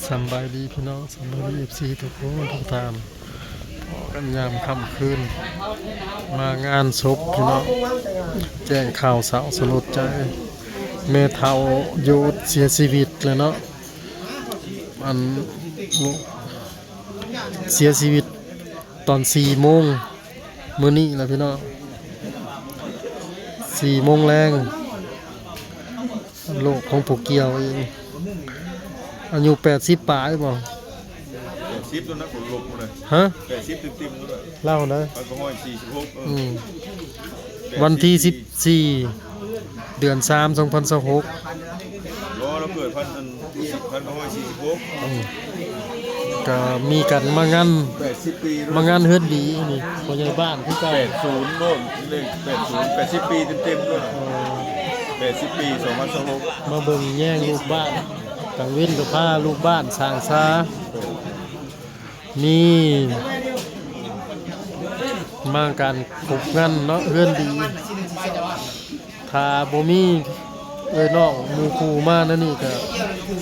ສຳບາຍດີພີ່ນ້ອງ ສຳບາຍດີ ເອັຟຊີ ທຸກຄົນທຸກທ່ານ ພໍ້ກັນຍາມຄ່ຳຄືນ ມາງານສົບພີ່ນ້ອງ ແຈ້ງຂ່າວເສົ້າສະຫຼົດໃຈ ແມ່ເຖົ້າໂຍດເສຍຊີວິດແລ້ວເນາະ ອັນ ເສຍຊີວິດຕອນສີ່ໂມງມື້ນີ້ລະພີ່ນ້ອງ ສີ່ໂມງແລງ. ລູກຂອງຜູ້ກ່ຽວເອງ ອາຍຸແປດສິບປາຍບໍ່? ແປດສິບແລ້ວນະ ຄົນລົບເລີຍ ຮະ? ແປດສິບເຕັມໆແລ້ວນະ ລາວນະ ພັນເກົ້າຮ້ອຍສີ່ສິບຫົກ ເອີ ອືມ ແປດສິບ ວັນທີສິບສີ່ ເດືອນສາມ ສອງພັນຊາວຫົກ ບໍ່ ລາວເກີດພັນ ອັນ ພັນເກົ້າຮ້ອຍສີ່ສິບຫົກ ອືມ ກະມີກັນມາງານ ແປດສິບປີ ມາງານເຮືອນດີນີ້ ພໍ່ໃຫຍ່ບ້ານຄືເກົ່າ ແປດສິບ ໂນ່ນ ເລກແປດສິບ ແປດສິບປີເຕັມໆໂນ່ນ ເອີ ແປດສິບປີ ສອງພັນຊາວຫົກ ມາເບິ່ງແຍງລູກບ້ານ ກາງເວັນກໍພາລູກບ້ານສ້າງສາ ມີມາການຄົບງານເນາະ ເຮືອນດີ ຖ້າບໍ່ມີເອື້ອຍນ້ອງໝູ່ຄູ່ມາແນວນີ້ກະ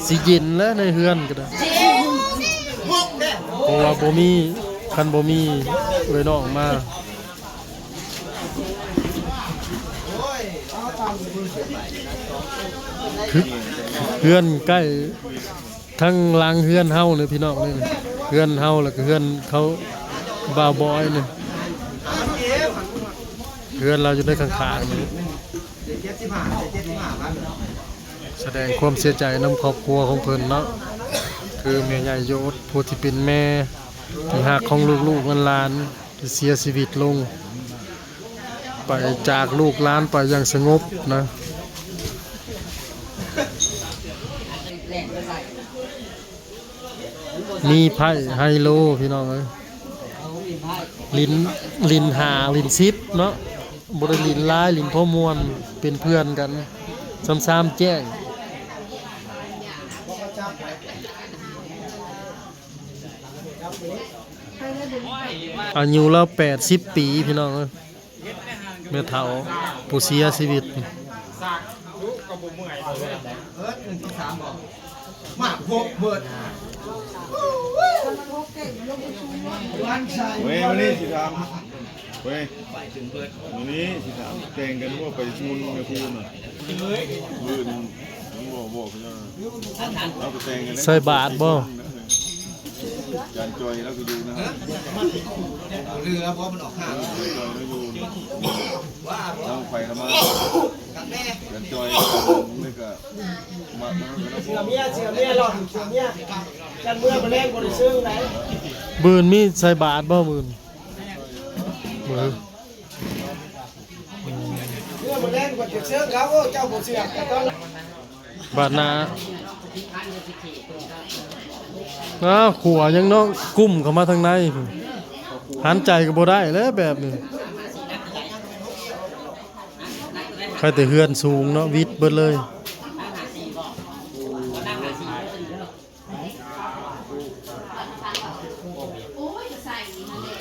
ຊິເຢັນແຫຼະໃນເຮືອນກະໄດ້ ເພາະວ່າບໍ່ມີ ຄັນບໍ່ມີເອື້ອຍນ້ອງມາ ເຮືອນໃກ້ ທາງຫຼັງເຮືອນເຮົາເລີຍພີ່ນ້ອງເອີຍ ເຮືອນເຮົາ ແລ້ວກໍເຮືອນເຂົາບ່າວບອຍນີ້ ເຮືອນລາວຢູ່ໃນຂ້າງໆນີ້ ສະແດງຄວາມເສຍໃຈນຳຄອບຄົວຂອງເພິ່ນເນາະ ຄືແມ່ໃຫຍ່ໂຍດ ຜູ້ທີ່ເປັນແມ່ທີ່ຮັກຂອງລູກໆຫຼານໆ ທີ່ເສຍຊີວິດລົງ ໄປຈາກລູກຫຼານໄປຢ່າງສະຫງົບນະ ມີໄພ້ໄຮໂລພີ່ນ້ອງເອີຍ ຫຼິ້ນ ຫຼິ້ນຫ້າຫຼິ້ນສິບເນາະ ບໍ່ໄດ້ຫຼິ້ນຫຼາຍ ຫຼິ້ນພໍມ່ວນ ເປັນເພື່ອນກັນ ຊຳຊາມແຈ້ງ. ອາຍຸລາວແປດສິບປີພີ່ນ້ອງເອີຍ ແມ່ເຖົ້າຜູ້ເສຍຊີວິດ ເວີຍ ມື້ນີ້ຊິຖາມ ເວີຍ ມື້ນີ້ຊິຖາມ ແຕ່ງກັນບໍ່ ໄປຊຸມແມ່ຄູນນະ ມື້ອື່ນ ມັນບໍ່ບອກເຂົາເຈົ້າ ເຮົາກໍແຕ່ງກັນ ໃສ່ບາດບໍ່? ຈານຈ່ອຍລາວກໍຢູ່ນະ ເຮືອບໍ່ ມັນອອກຫາ ຈານຈ່ອຍລາວຢູ່ ເຮົາໄປລະມາ ຈານຈ່ອຍລາວກໍມັກນະ ເຊື່ອເມຍ ເຊື່ອເມຍ ລອດເຊື່ອເມຍ ຈັນເມືອມື້ແລງບໍ່ໄດ້ເຊີງໃດ ບືນມີໃສ່ບາດບໍ່ບືນ? ບືນ ບາດໜ້າ ອ້າວ ຂົວຍັງເນາະ ກຸ້ມເຂົ້າມາທາງໃນ ຫັນໃຈກໍບໍ່ໄດ້ແລ້ວແບບນີ້ ໃຄແຕ່ເຮືອນສູງເນາະ ວິດເບິດເລີຍ.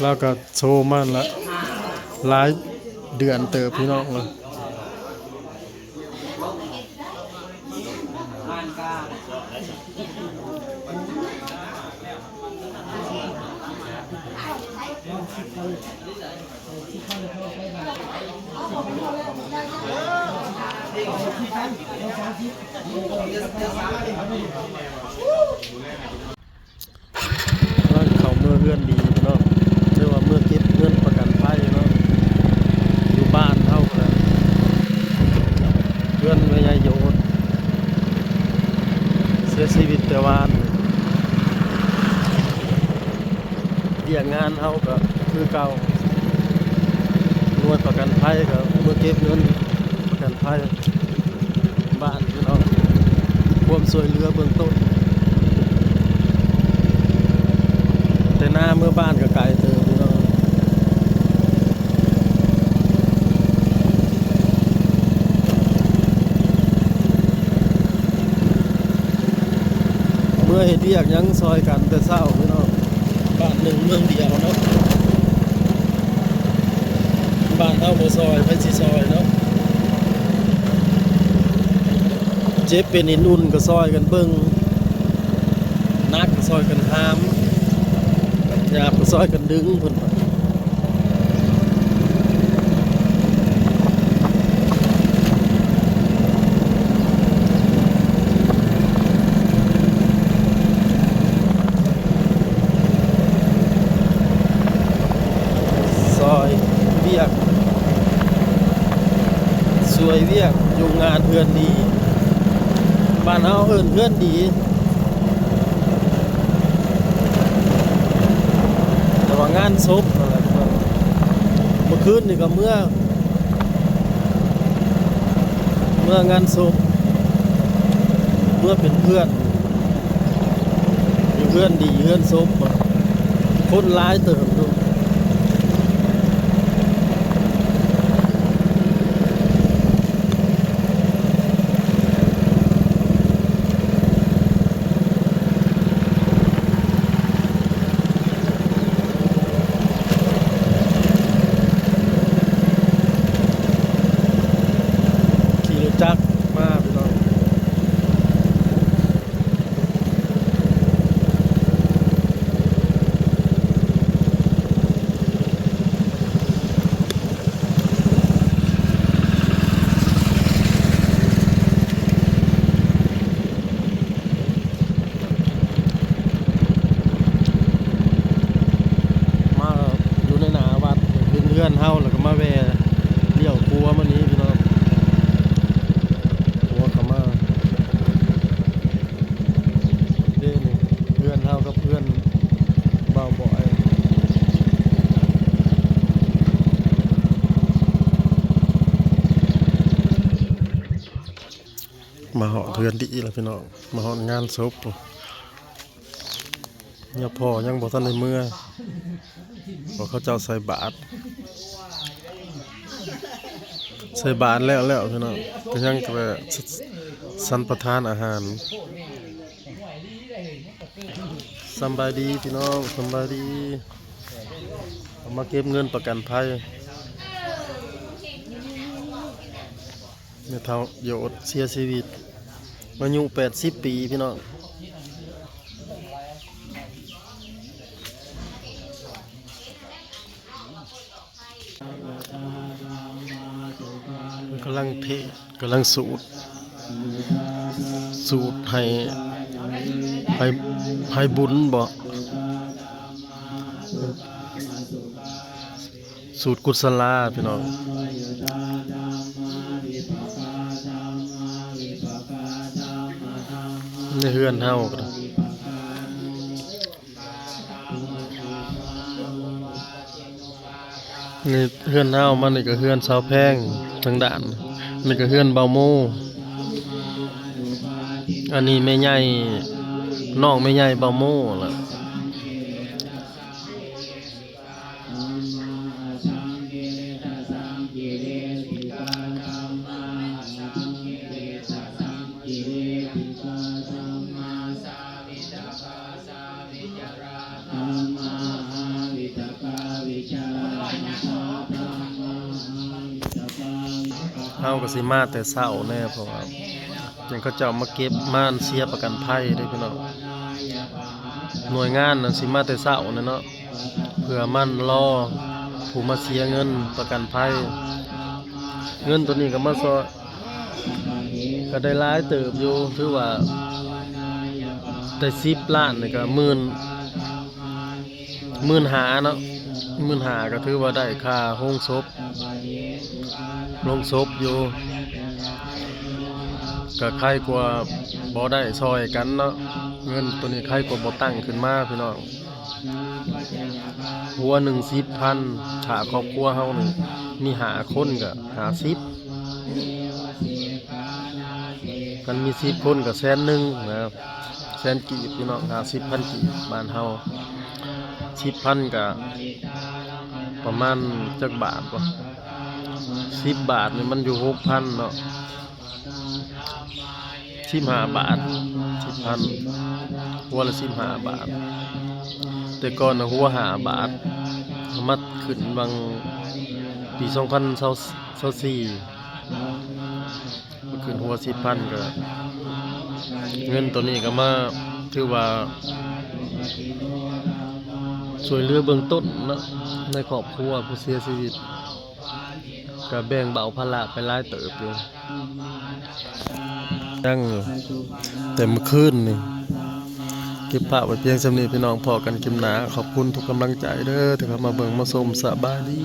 ລາວກໍໂຊມາລະຫຼາຍເດືອນເຕີບພີ່ນ້ອງເອີຍ. ກຳລັງເຂົ້າເມືອເຮືອນດີເນາະ ຫຼືວ່າເມືອເກັບເງິນປະກັນໄພເນາະ ຢູ່ບ້ານເຮົານະ ເຮືອນແມ່ໃຫຍ່ໂຍດ ເສຍຊີວິດແຕ່ວານ. ວຽກງານເຮົາກໍຄືເກົ່າ ໜ່ວຍປະກັນໄພກໍເມືອເກັບເງິນປະກັນໄພບ້ານພີ່ນ້ອງ ຄວາມຊ່ວຍເຫຼືອເບື້ອງຕົ້ນ ແຕ່ໜ້າເມືອບ້ານກໍໄກເຕີບພີ່ນ້ອງ. ເມືອເຮັດວຽກຫຍັງຊ່ອຍກັນແຕ່ເຊົ້າພີ່ນ້ອງ ບ້ານໜຶ່ງເມືອງດຽວເນາະ ບ້ານເຮົາບໍ່ຊ່ອຍໃຜຊິຊ່ອຍເນາະ ເຈັບເປັນເອັນອຸ່ນກໍຊ່ອຍກັນເບິ່ງ ໜັກກໍຊ່ອຍກັນຫາມ ຫຍາບກໍຊ່ອຍກັນດຶງເພິ່ນວ່າ. ຊ່ອຍວຽກ ຊ່ວຍວຽກຢູ່ງານເຮືອນດີ ບ້ານເຮົາເອີ້ນເຮືອນດີ ແຕ່ວ່າງານສົບນັ້ນແຫຼະ. ເມື່ອຄືນນີ້ກໍເມືອ ເມືອງານສົບ ເມືອເປັນເພື່ອນ ຢູ່ເຮືອນດີເຮືອນສົບ ຄົນຫຼາຍເຕີບຢູ່. ຂີ່ລົດຈັກມາພີ່ນ້ອງ. ມາຢູ່ໃນໜ້າວັດ ເຫັນເຮືອນເຮົາ ແລ້ວກໍມາແວ່ລ້ຽວຂົວມານີ້ພີ່ນ້ອງ ຂົວເຂົ້າມາ. ເດ້ນີ້ ເຮືອນເຮົາກັບເຮືອນບ່າວບອຍ ມາຮອດເຮືອນດີແລ້ວພີ່ນ້ອງ ມາຮອດງານສົບ ຍາພໍ່ຍັງບໍ່ທັນໄດ້ເມືອ ເພາະເຂົາເຈົ້າໃສ່ບາດ ໃສ່ບາດແລ້ວແລ້ວພີ່ນ້ອງ ກໍຍັງແຕ່ ສ- ສັນປະທານອາຫານ. ສຳບາຍດີພີ່ນ້ອງ ສຳບາຍດີ ເອົາມາເກັບເງິນປະກັນໄພ ແມ່ເຖົ້າໂຢດເສຍຊີວິດ ອາຍຸແປດສິບປີພີ່ນ້ອງ. ເພິ່ນກຳລັງເທ ກຳລັງສູດ ສູດໃຫ້ ໃຫ້ ໃຫ້ບຸນບໍ ສູດກຸສະລາພີ່ນ້ອງ. ໃນເຮືອນເຮົາກໍ ນີ້ເຮືອນເຮົາ ມານີ້ກໍເຮືອນສາວແພງ ທາງດ້ານນີ້ກໍເຮືອນບ່າວໂມ ອັນນີ້ແມ່ໃຫຍ່ ນ້ອງແມ່ໃຫຍ່ບ່າວໂມລະ. ເຮົາກໍຊິມາແຕ່ເຊົ້າແດ່ ເພາະວ່າຈັ່ງເຂົາເຈົ້າມາເກັບມາເສຍປະກັນໄພເດ້ພີ່ນ້ອງ. ໜ່ວຍງານນັ້ນຊິມາແຕ່ເຊົ້າແຫຼະເນາະ ເພື່ອມາລໍຜູ້ມາເສຍເງິນປະກັນໄພ. ເງິນໂຕນີ້ກໍມາຊ່ອຍ ກໍໄດ້ຫຼາຍເຕີບຢູ່ ຖືວ່າໄດ້ສິບລ້ານນີ້ກໍໝື່ນ ໝື່ນຫ້າເນາະ ໝື່ນຫ້າກໍຖືວ່າໄດ້ຄ່າໂຮງສົບ ໂລງສົບຢູ່ ກໍໄຄກວ່າບໍ່ໄດ້ຊ່ອຍກັນເນາະ. ເງິນໂຕນີ້ໄຄກວ່າບໍ່ຕັ້ງຂຶ້ນມາພີ່ນ້ອງ. ຫົວໜຶ່ງສິບພັນ ຖ້າຄອບຄົວເຮົານີ້ມີຫ້າຄົນກໍຫ້າສິບ ຄັນມີສິບຄົນກໍແສນໜຶ່ງນະ ແສນກີບພີ່ນ້ອງ. ຫ້າສິບພັນກີບບ້ານເຮົາ ສິບພັນກະປະມານຈັກບາດວະ? ສິບບາດນີ້ມັນຢູ່ຫົກພັນເນາະ ສິບຫ້າບາດ ສິບພັນ ຫົວລະສິບຫ້າບາດ. ແຕ່ກ່ອນນະຫົວຫ້າບາດ ມາຂຶ້ນຫວ່າງປີສອງພັນຊາວສີ່ ຂຶ້ນຫົວສິບພັນ ກໍເງິນໂຕນີ້ກໍມາ ຖືວ່າຊ່ວຍເຫຼືອເບື້ອງຕົ້ນເນາະ ໃນຄອບຄົວຜູ້ເສຍຊີວິດ ກະແບ່ງເບົາພາລະໄປຫຼາຍເຕີບຢູ່. ຍັງຢູ່ ແຕ່ມື້ຄືນນີ້. ເກັບພາບໄວ້ພຽງສ່ຳນີ້ພີ່ນ້ອງ, ພໍ້ກັນຄລິບໜ້າ. ຂອບຄຸນທຸກກຳລັງໃຈເດີ ທີ່ເຂົ້າມາເບິ່ງມາຊົມ. ສະບາຍດີ.